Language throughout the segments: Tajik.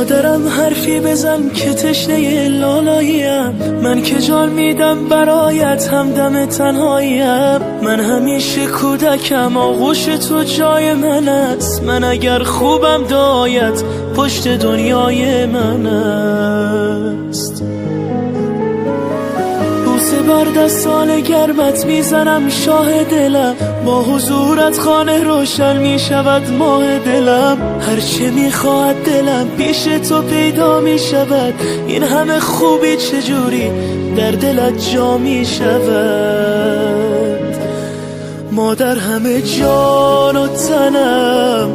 مادرم حرفی بزن که تشنه لالاییم، من که جان میدم برایت همدم تنهاییم. من همیشه کودکم، آغوش تو جای من است. من اگر خوبم دایت پشت دنیای من است. بوسه بر دستان گرمت میزنم شاه دلم، با حضورت خانه روشن میشود ماه دلم. هرچه میخواهد دلم پیش تو پیدا میشود، این همه خوبی چجوری در دلت جا میشود. مادر همه جان و تنم،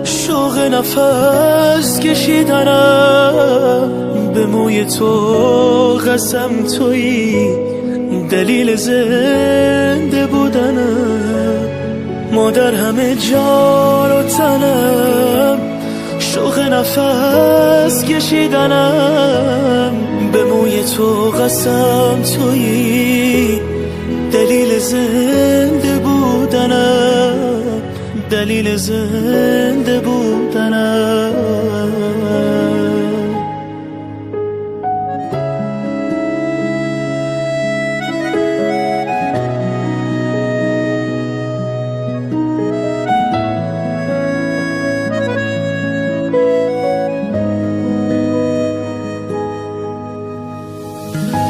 شوق نفس کشیدنم، به موی تو قسم تویی دلیل زنده بودنم. مادر همه جان و تنم، شوق نفس کشیدنم، به موی تو قسم تویی دلیل زنده بودنم، دلیل زنده بودنم.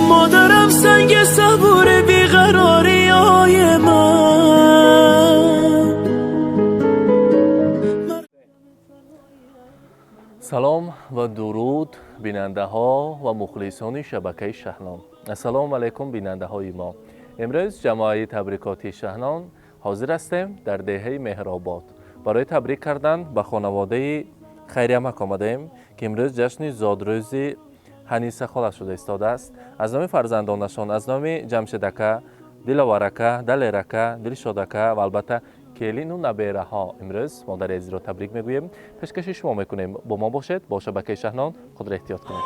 مادرم سنگ صبور بیقراری های من. Салом ва дуруд, бинандаҳо ва мухлисони шабакаи Шаҳнон. Ассалому алайкум, бинандаҳои мо. Имрӯз ҷамоаи табрикоти Шаҳнон ҳозир ҳастем дар деҳаи Меҳробод. Барои табрик кардан ба хонаводаи Хайриямак омадаем, ки имрӯз ҷашни зодрӯзи Ҳаниса хола шуда истодааст. Аз номи фарзандонашон, аз номи Ҷамшедака, Диловарака, Далерака, Дилшодака ва албатта келину набераҳо имрӯз модари азизро табрик мегӯем, пешкаши шумо мекунем. Бо мо бошед, бо шабакаи Шаҳнон худро эҳтиёт кунед.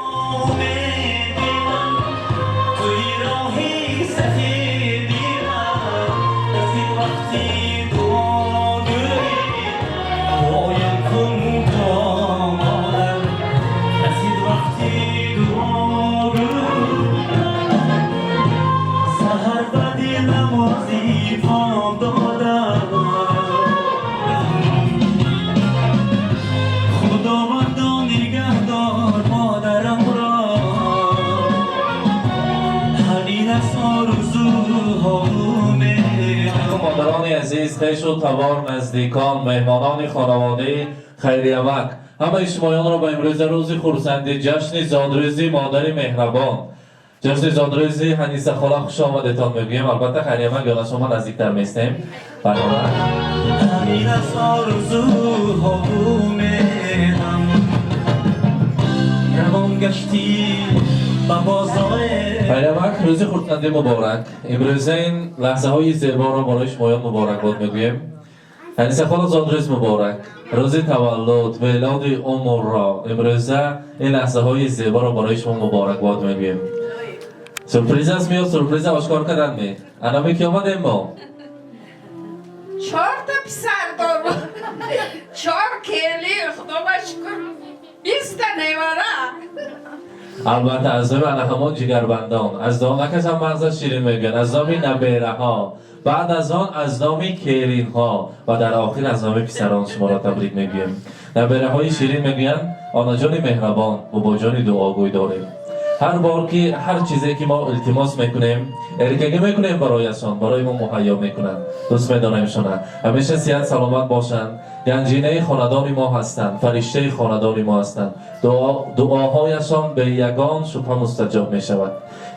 Модарони азиз, хешу табор, наздикон, меҳмонони хонаводаи Хайриямак, ҳамаи шумоёнро ба имрӯза рӯзи хурсандӣ, ҷашни зодрӯзи модари меҳрабон, ҷашни зодрӯзи Ҳаниса хола хуш омадетон мегӯем. Албатта Хайриямак ёна шумо наздиктар местем. Баромад. ҳамин аст орзуҳо умедам, равон гаштӣ ба бозоре. Хайриямак, рӯзи хурсандӣ муборак. Имрӯза ин лаҳзаҳои зеборо барои шумоён муборакбод мегӯем. Ҳаниса хола, зодрӯз муборак. Рӯзи таваллуд, мелоди умрро, имрӯза ин лаҳзаҳои зеборо барои шумо муборакбод мегӯем. Сюрприз аст, меёд сюрприза ошкор кардан ме. Анаме ки омадем мо? Чорта писар дорам, чор келин, худо ба шукр, 20 та невара. Албатта аз номи ана ҳамон ҷигарбандон, аз ном накасам мағза ширин мегӯянд, аз номи набераҳо, баъд аз он аз номи келинҳо ва дар охир аз номи писарон шуморо табрик мегӯем. Набераҳои ширин мегӯянд: онаҷони меҳрабон, бобоҷони дуогӯй дорем. Ҳар бор ки ҳар чизе ки мо илтимос мекунем, эркагӣ мекунем барояшон, барои мо муҳайё мекунанд. Дӯст медоремшона. Ҳамеша сиҳат саломат бошанд. Ганҷинаи хонадони мо ҳастанд, фариштаи хонадони мо ҳастанд. Дуоҳояшон бе ягон шубҳа мустаҷоб мешавад.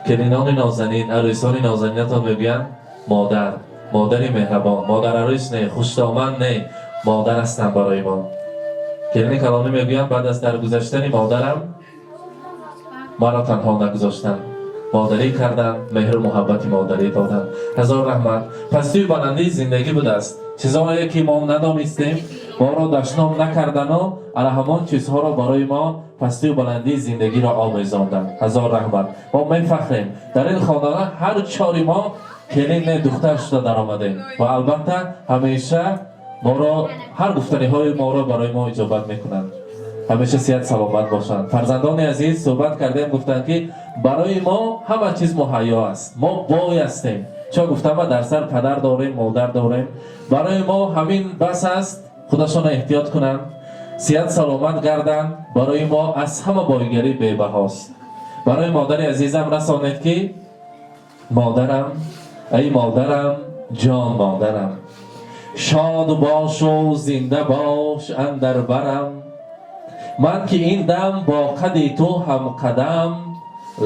Келинони нозанин, арӯсони нозанинатон мегӯянд: модар, модари меҳрабон, модар арӯс не, хушдоман не, модар ҳастанд барои мо. Келини калонӣ мегӯянд: баъд аз даргузаштани модарам маро танҳо нагузоштанд, модарӣ карданд, меҳру муҳаббати модарӣ доданд. Ҳазор раҳмат. Пастию баландии зиндагӣ будааст, чизҳое ки мо надонистем, моро дашном накардану ана ҳамон чизҳоро барои мо пастию баландии зиндагиро омӯзонданд. Ҳазор раҳмат. Мо мефахрем, дар ин хонада ҳар чори мо келин не, духтар шуда даромадем ва албатта ҳамеша моро ҳар гуфтаниҳои моро барои мо иҷобат мекунанд. Ҳамеша сиҳат саломат бошанд. Фарзандони азиз, суҳбат кардем, гуфтанд, ки барои мо ҳама чиз муҳайё аст, мо бой ҳастем. Чо гуфтам, ма дар сар падар дорем, модар дорем, барои мо ҳамин бас аст. Худашонро эҳтиёт кунанд, сиҳат саломат гарданд, барои мо аз ҳама бойгарӣ бебаҳост. Барои модари азизам расонед, ки модарам, эй модарам, ҷон модарам, шод бошу зинда бош андар барам. Ман ки ин дам бо қади ту ҳамқадам,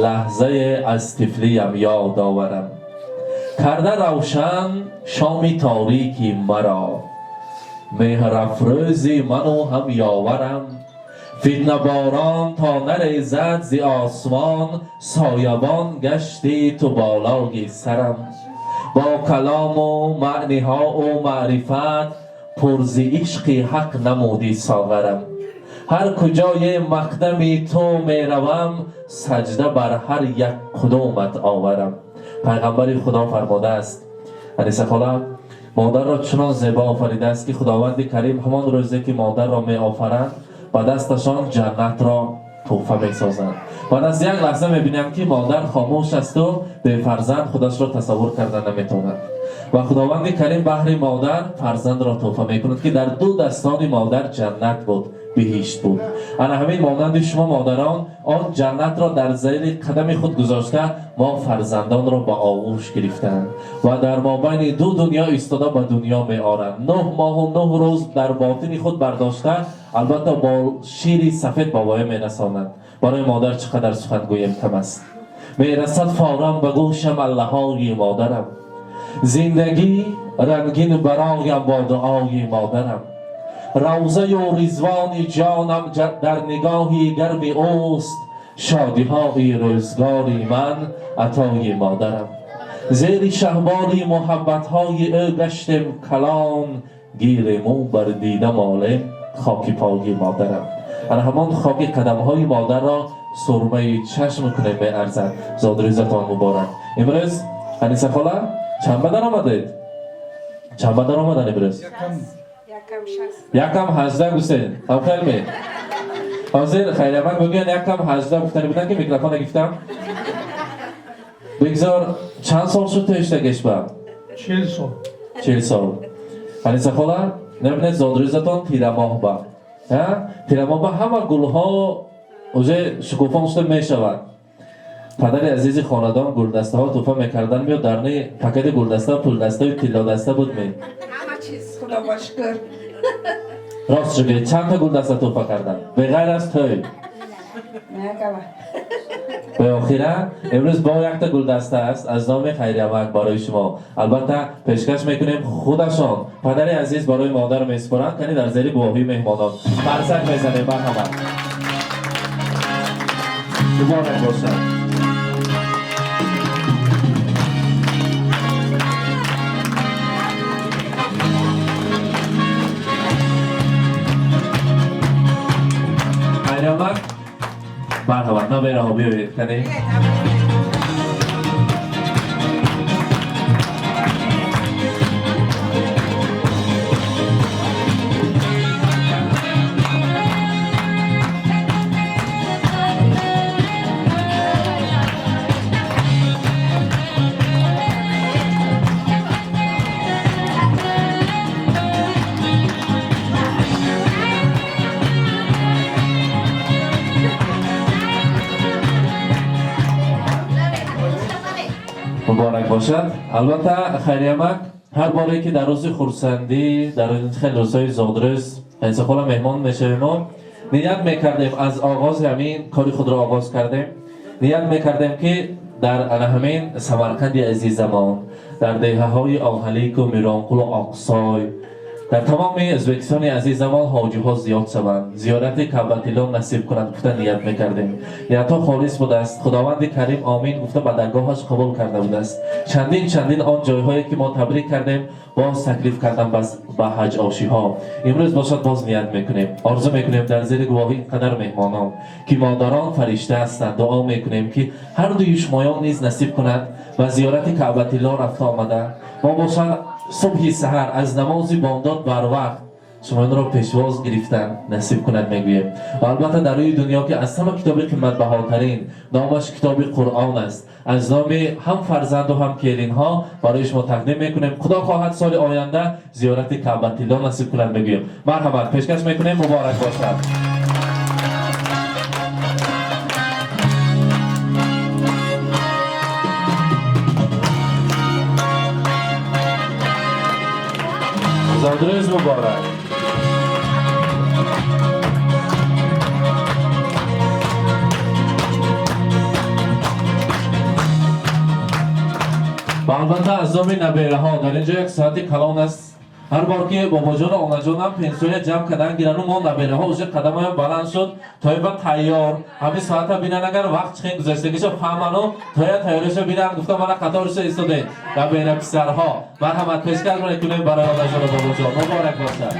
лаҳзае аз тифлиям ёд оварам. Карда равшан шоми торики маро, меҳрафрӯзи ману ҳам ёварам. Фитнаборон то нарезад зи осмон, соябон гашти ту болои сарам. Бо калому маъниҳоу маърифат, пур зи ишқи ҳақ намуди соғарам. Ҳар куҷое мақдами ту меравам, саҷда бар ҳар як қудумат оварам. Пайғамбари Худо фармудааст: Аниса хола, модарро чунон зебо офаридааст, ки Худованди Карим ҳамон рӯзе ки модарро меофаранд, ба дасташон ҷаннатро тӯҳфа месозанд. Баъд аз як лаҳза мебинам, ки модар хомӯш асту бефарзанд худашро тасаввур карда наметавонад, ва Худованди Карим баҳри модар фарзандро тӯҳфа мекунад, ки дар ду дастони модар ҷаннат буд, биҳишт буд. Ана ҳамин монанди шумо модарон он ҷаннатро дар зери қадами худ гузошта, мо фарзандонро ба оғӯш гирифтанд ва дар мобайни ду дунё истода ба дунё меоранд. 9 моҳу 9 рӯз дар ботини худ бардошта, албатта, бо шири сафед ба воя мерасонанд. Барои модар чӣ қадар сухан гӯем, кам аст. Мерасад форам ба гӯшам аллаҳои модарам. Зиндагӣ рангин бароям бо дуои модарам. Равзаю ризвони ҷонам дар нигоҳи гарми ӯст. Шодиҳои рӯзгори ман атои модарам. Зери шаҳболи муҳаббатҳои ӯ гаштем калон, гирему бар дида молем хоки пои модарам. Ана ҳамон хоки қадамҳои модарро сурмаи чашм кунем, меарзад. Зодрӯзатон муборак. Имрӯз, Аниса хола, чанд ба даромадед? Чанд ба даромадан имрӯз? Якам шаст. 1:18 гусен ҳамхел ме? Ҳозир хайрамак мегӯянд, 1:18 гуфтани буданд, ки микрофона гирифтам. Бигзор, чанд сол шуд тӯиштагешба? 40 сол. 40 сол. Аниса хола, намебинед, зодрӯзатон тирамоҳ ба, тирамоҳ ба ҳама гулҳо уже шукуфон шуда мешавад. Падари азизи хонадон гулдастаҳо тӯҳфа мекардан, меё дарни пакети гулдаста пулдастаю тиллодаста буд ме? Ҳама чиз, Худо ба шукр. Рост шуд, чанд та гулдаста тӯҳфа кардан беғайр аз тӯй? Якала. Ба охира имрӯз бо якта гулдаста аст аз номи Хайриямак барои шумо, албатта, пешкаш мекунем. Худашон падари азиз барои модар месупоранд. Кани, дар зери гувоҳии меҳмонон қарсак мезанем. Марҳамат, муборак бошад. Хайриямак, марҳамат, набераҳо, биёед, кани. Муборак бошад. Албатта, хайриямак, ҳар боре ки дар рӯзи хурсандӣ, дар хеле рӯзҳои зодрӯз Аниса хола меҳмон мешавем, мо ният мекардем, аз оғози ҳамин кори худро оғоз кардем, ният мекардем, ки дар ана ҳамин Самарқанди азизамон, дар деҳаҳои Оҳалику, Миронқулу, Оқсой, дар тамоми Ӯзбекистони азизамон ҳоҷиҳо зиёд шаванд, зиёрати Каъбатилло насиб кунанд, гуфта ният мекардем. Ниятҳо холис будааст, Худованди Карим омин гуфта ба даргоҳаш қабул карда будааст. Чандин чандин он ҷойҳое ки мо табрик кардем, боз таклиф кардам ба ҳаҷ ошиҳо. Имрӯз бошад, боз ният мекунем, орзу мекунем дар зери гувоҳи ин қадар меҳмонон, ки модарон фаришта ҳастанд, дуо мекунем, ки ҳар дуи шумоён низ насиб кунад ба зиёрати Каъбатилло рафта омада. Мо бошад, субҳи саҳар аз намози бомдод барвақт Шуморо пешвоз гирифтан насиб кунад мегӯем. Ва албатта, дар рӯи дунё ки аз ҳама китоби қиматбаҳотарин номаш китоби Қуръон аст, аз номи ҳам фарзанду ҳам келинҳо барои шумо тақдим мекунем. Худо хоҳад, соли оянда зиёрати Каъбатилло насиб кунад мегӯем. Марҳамат, пешкаш мекунем, муборак бошад. Зодрӯз муборак. Ва албатта, аз номи набераҳо дар инҷо як соати калон аст. Ҳар бор ки бобоҷону онаҷонам пенсия ҷамъ кардан гирану, мо набераҳо уже қадамаям баланд шуд, тоиба тайёр ҳамин соата бинан, агар вақт чихин гузаштагиша фаҳману тоя тайёриша бинан, гуфта мана қаториша истодем. Набера писарҳо, марҳамат, пешкаш мекунем барои онаҷону бобоҷон. Муборак бошад.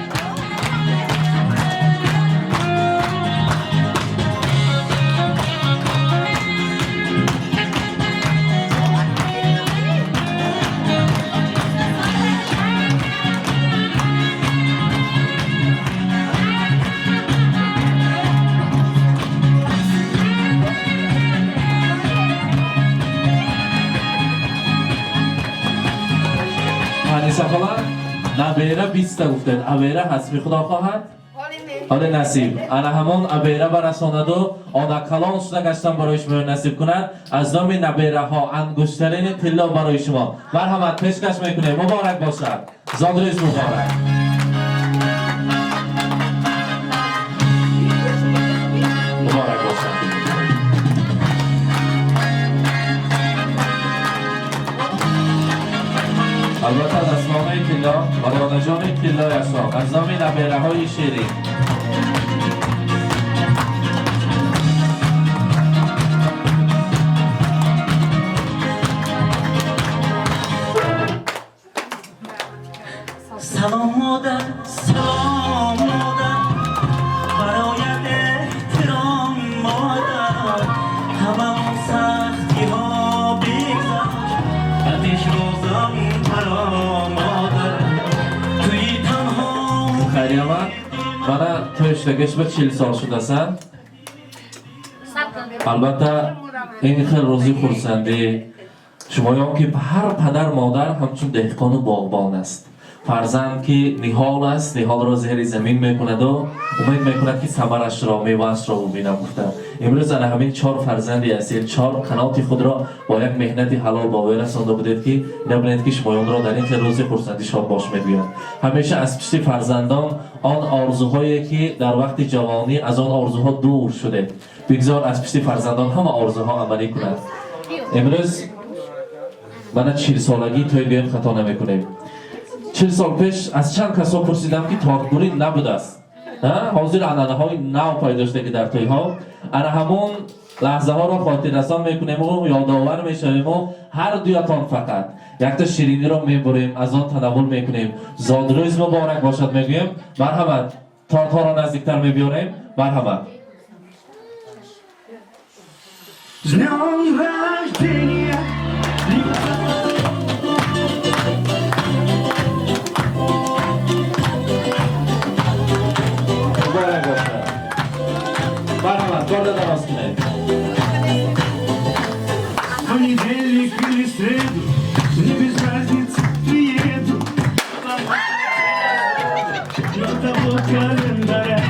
Аниса хола, набера 20-та гуфтед, абера ҳастми, худо хоҳад, ҳоле насиб ана ҳамон абера барасонаду она калон шуда гаштан барои шумо насиб кунад. Аз номи набераҳо ангуштарини тилло барои шумо, марҳамат, пешкаш мекунем. Муборак бошад, зодрӯз муборак. Муборак бошад. Албатта, дастмонаи тилло барои онаҷони тиллояшон аз номи набераҳои ширин. Салом, модар, салом, модар, бароят эҳтиром, модар. Ҳама он сахтиҳо бигзашт, ба пешвозам таро, модар. Туи танҳо. Хайрияма, мана тӯйшудагиш ба 40 сол шудасан. Албатта, ин хел рӯзи хурсандӣ шумоён ки ҳар падар модар ҳамчун деҳқону боғбон аст. Фарзанд ки ниҳол аст, ниҳолро зери замин мекунаду умед мекунад, ки самарашро, меваашро бубинам гуфта. Имрӯз ана ҳамин чор фарзанди асил, чор қаноти худро бо як меҳнати ҳалол ба воя расонда будед, ки набинед, ки шумоёнро дар ин хел рӯзи хурсандӣ шодбош мегӯянд. Ҳамеша аз пишти фарзандон он орзуҳое ки дар вақти ҷавонӣ аз он орзуҳо дур шудед, бигзор аз пишти фарзандон ҳама орзуҳо амалӣ кунад. Имрӯз мана 40-солагӣ тӯй гӯем, хато намекунем. 40 сол пеш аз чанд касо пурсидам, ки тортбурӣ набудааст. Ҳозир анъанаҳои нав пайдо шуда, ки дар тӯйҳо ана ҳамон лаҳзаҳоро хотиррасон мекунему ёдовар мешавему ҳар дуятон фақат якта шириниро мебурем, аз он танаввул мекунем, зодрӯз муборак бошад мегӯем. Марҳамат, тортҳоро наздиктар мебиёрем, марҳамат. С днем рождения! Муборак бошад, марҳамат, корда дароз кунед. Понедельник или среду, мне без разницы, приеду. На того календаря,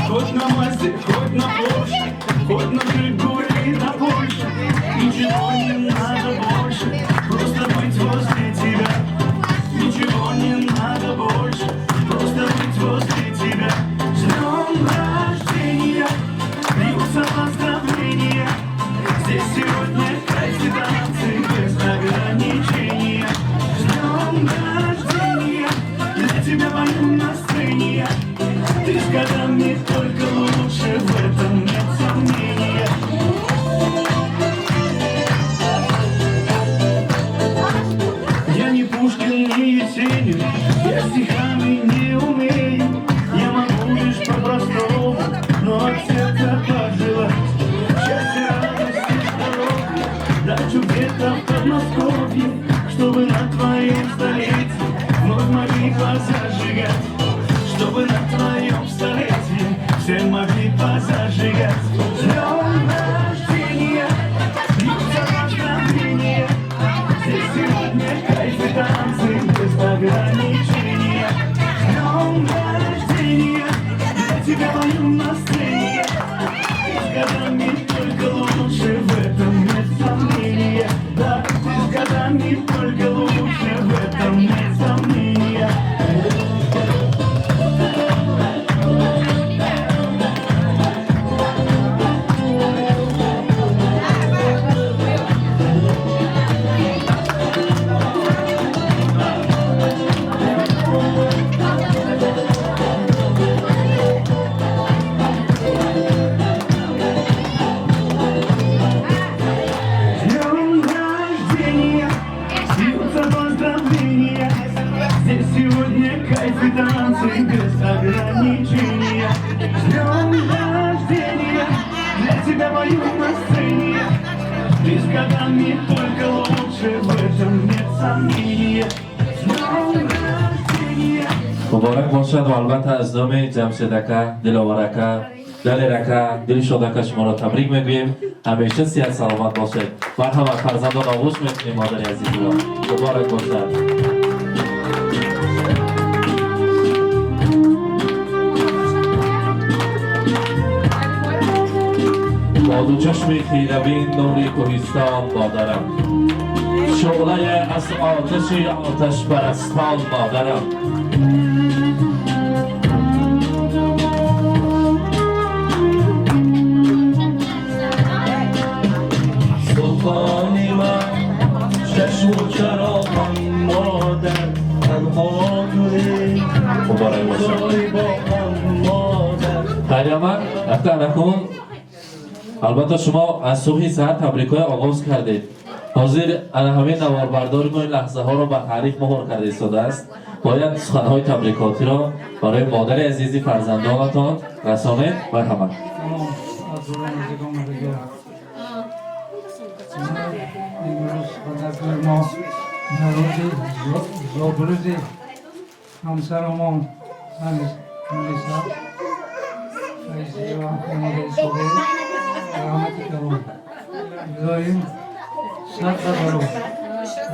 хоть на Мазде, хоть на Порше, хоть на Жигули, на Польше. Ничего не надо больше, просто быть возле тебя. Ничего не надо больше, просто быть возле тебя. С днем рождения, льются поздравления. Здесь сегодня кайф и танцы без ограничения. С днем рождения, для тебя пою на сцене я. Ты с годами только лучше, в этом нет сомнения. Я не Пушкин, не Есенин, я стихами не умею. Я могу лишь по-простому, но от сердца пожелать счастья, радости, здоровья, дачу где-то в Подмосковье, чтобы на твоей столице вновь могли глаза зажигать, чтобы тебя мою на сцене. Ты с годами только лучше, в этом нет сомнения. Да, ты с годами только лучше, в этом нет сомнения. С днем рождения, льются поздравления. Здесь сегодня кайф и танцы без ограничения. С днем рождения, для тебя мою на сцене. Ты с годами только лучше, в этом нет сомнения. С днем рождения. Муборак бошад ва албатта аз номи Ҷамшед ака, Диловар ака, Далер ака, Дилшод ака шуморо табрик мегӯем. Ҳамеша сиҳат саломат бошед. Марҳамат, фарзандон, оғӯш мекунем модари азизро. Муборак бошад. Бо ду чашми хирабин нури кӯҳистон модарам, шӯълае аз оташи оташпарастон модарам. Султони ман, чашму чароғам модар, танҳо туӣ. Муборак бошад. Худои бо ҳам модар. Хайрамак акта накун. Албатта, шумо аз субҳи саҳар табрикҳоя оғоз кардед. Ҳозир ана ҳамин наворбардори мо ин лаҳзаҳоро ба таърих муҳр карда истодааст. Бояд суханҳои табрикотиро барои модари азизи фарзандонатон расонед. Марҳамат. Салом аз наздикон дигар. Имрӯз ба даргоҳи мо дар рӯзи зодрӯзи ҳамсарамон Аниса Файзиева омада истодаем. Раҳмати калон. Илоҳим садда барор.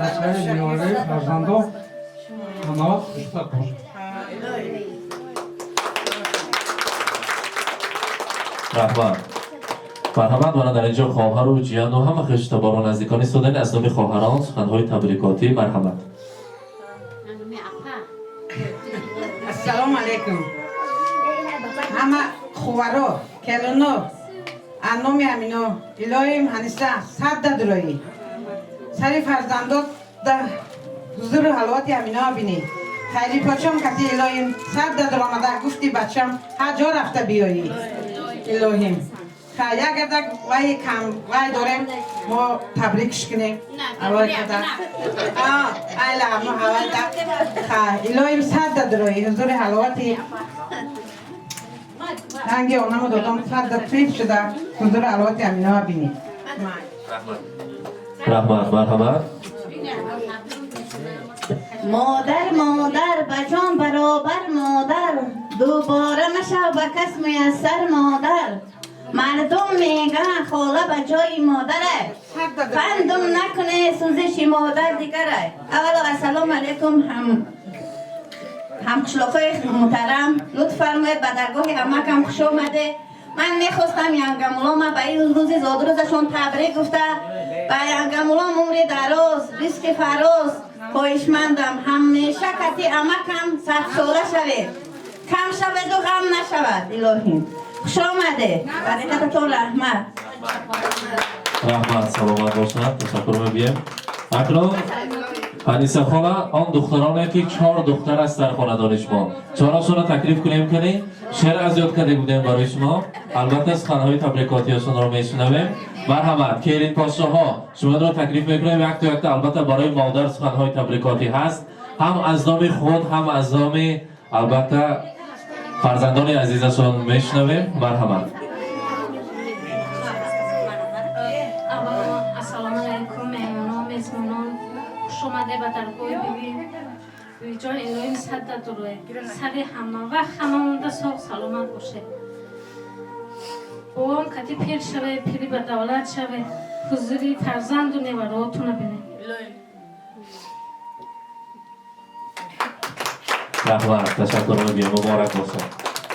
Аз сари миёнаи фарзандон ҳамавақт хушбахт бошад. Раҳмат, марҳамат. Мана дар инҷо хоҳару ҷияну ҳама хештабору наздикон истодаем. Аз номи хоҳарон суханҳои табрикотӣ, марҳамат. Ассалому алайкум. Ҳама хуваро, келино, аз номи ҳамино, илоҳим Ҳаниса садда дуроӣ. Сари фарзандот да ҳузуру ҳаловати ҳамино бинӣ. Хайри почом кати илоҳим садда дуромада гуфти бачам ҳар ҷо рафта биёӣ. Илоҳим. Ха, як гардак вай кам вай дорем, мо табрикш кунем. Аввал када. А, айла, мо ҳавайда. Ха, илоҳим садда дуроӣ, ҳузури ҳаловати ранги онаму додам садда тиф шуда ҳузури ҳаловати ҳамино бинӣ. Раҳмат, марҳамат. Модар, модар, ба ҷон баробар модар, дубора машав ба кас муяссар модар. Мардум мегӯянд хола ба ҷои модаре, пандум накуне сӯзиши модар дигаре. Аввало, ассалому алайкум, ҳам ҳамқишлоқҳои муҳтарам, лутф фармоед, ба даргоҳи амакам хуш омаде. Ман мехостам янгамулома ба ин рӯзи зодрӯзашон табрик гуфта, ба янгамулом умри дароз, ризқи фароз хоҳишмандам. Ҳамеша кати амакам садсола шавед, кам шаведу ғам нашавад. Илоҳим, хуш омаде, баракататон раҳмат. Раҳмат, саломат бошад, ташаккур мегӯем. Акнун Аниса хола, он духтароне ки чор духтар аст дар хонадони шумо, чорашонро таклиф кунем, кунӣ шеър аз ёд карда будем барои шумо. Албатта, суханҳои табрикотиёшонро мешунавем. Марҳамат, келин подшоҳо, шуморо таклиф мекунем якто якто. Албатта, барои модар суханҳои табрикотӣ ҳаст, ҳам аз номи худ, ҳам аз номи, албатта, фарзандони азизашон мешунавем. Марҳамат. Аввало, ассалому алайкум, меҳмонон, мезбонон, хуш омаде ба даргоҳи биби. Бибиҷон, илоҳим садда дурое, сари ҳама вақт ҳамамонда соғ саломат бошед. Бобом кати пир шаве, пири ба давлат шаве, ҳузури фарзанду невароотуна бинед. Раҳмат, ташаккур мегӯем, муборак бошад.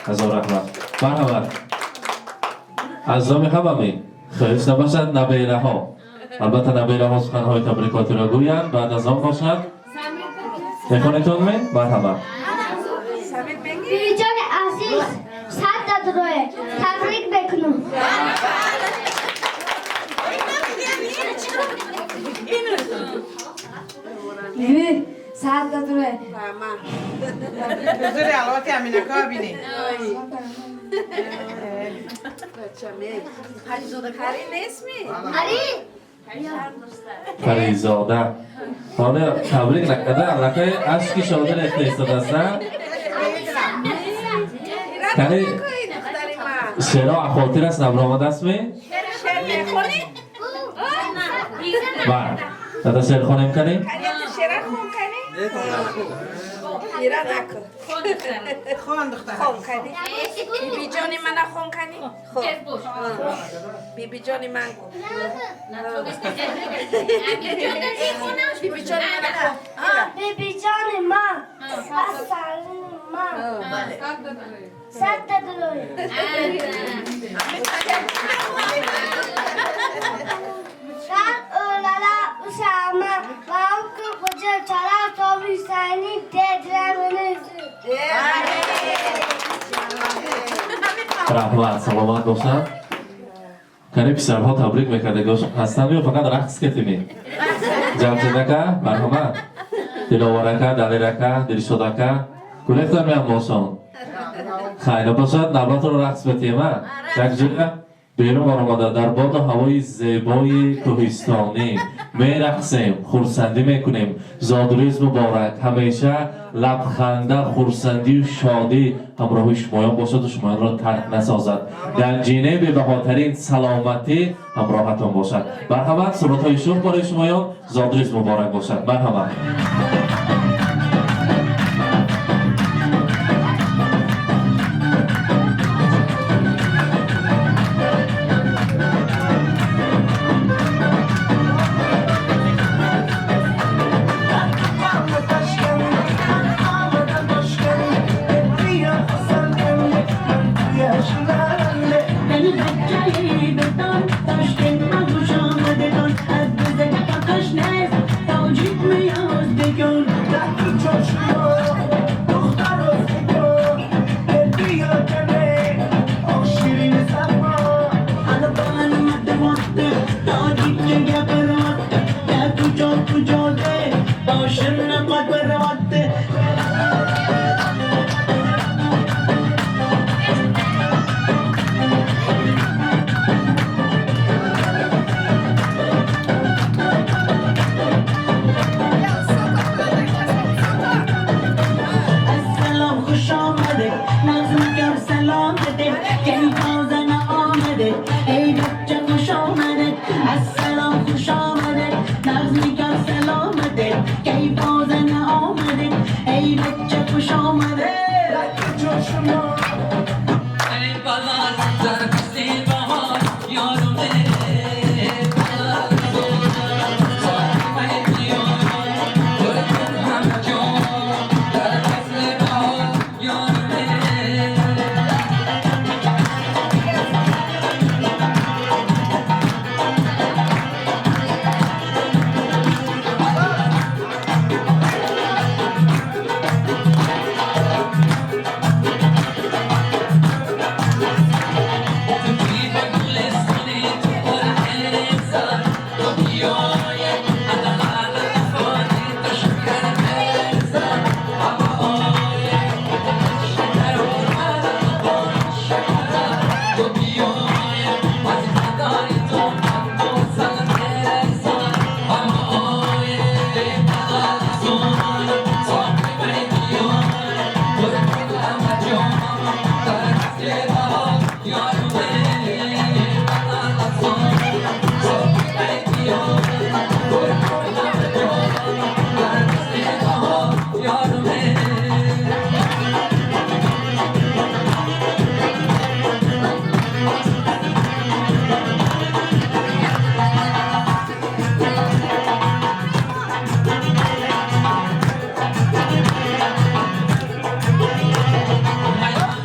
Ҳазор раҳмат. Марҳамат. Аз номи ҳамами хоҳиш набошад набераҳо. Албатта набераҳо суханҳои табрикотиро гӯянд, баъд аз он бошад. Мехонетон ме? Марҳамат. Бибиҷони азиз, садда дурое, табрик мекунам. Садда дурое. Ҳузури алвати Аминако бинед. Паризода. Ҳоло табрик накарда, аллакай ашки шодӣ рехта истодааст, на? Кани шеъро хотир аст, набаромадааст ме? Бар. Дада шеър хонем кани? Хон духтар. Бибиҷони мана хон кани? Бибиҷони ман гу. Бибиҷони мана хон. Бибиҷони ман, асалини ман, садда дурое. Дар o'lala usama, banku xo'ja chala tobisani dedramini. Раҳмат, саломат бошанд. Кани писарҳо табрик мекардагош ҳастанд ё фақат рақс кетими? Ҷамшед ака, марҳамат. Диловар ака, Далер ака, Дилшод ака. Гурехтан меам бошон. Хайр, бошад, навбатро рақс бетем, а? Як ҷоя берун баромада дар боду ҳавои зебои кӯҳистонӣ мерақсем, хурсандӣ мекунем. Зодрӯз муборак, ҳамеша лабханда, хурсандию шодӣ ҳамроҳи шумоён бошаду шумоёнро тарк насозад. Ганҷинаи бебаҳотарин саломатӣ ҳамроҳатон бошад. Марҳамат, суратҳои шух барои шумоён. Зодрӯз муборак бошад. Марҳамат.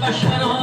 Başlar.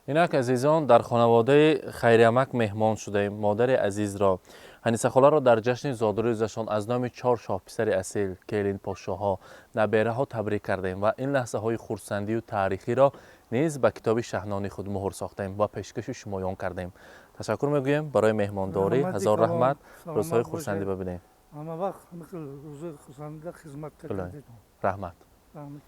Инак, азизон, дар хонаводаи Хайриамак меҳмон шудаем. Модари азизро, Ҳанисахоларо дар ҷашни зодрӯзашон аз номи чор шоҳписари асил, келин подшоҳҳо, набераҳо табрик кардем ва ин лаҳзаҳои хурсандию таърихиро низ ба китоби шаҳнони худ муҳр сохтем ва пешкаши шумоён кардем. Ташаккур мегӯем барои меҳмондорӣ. Раҳмати Ҳазор калон. раҳмат. Рӯзҳои Саломат хурсандӣ бошед. бибинем. Ҳама вақт ҳамин хел рӯзои хурсандида хизмат Билоҳӣ. кардед. Раҳмат. Раҳмат.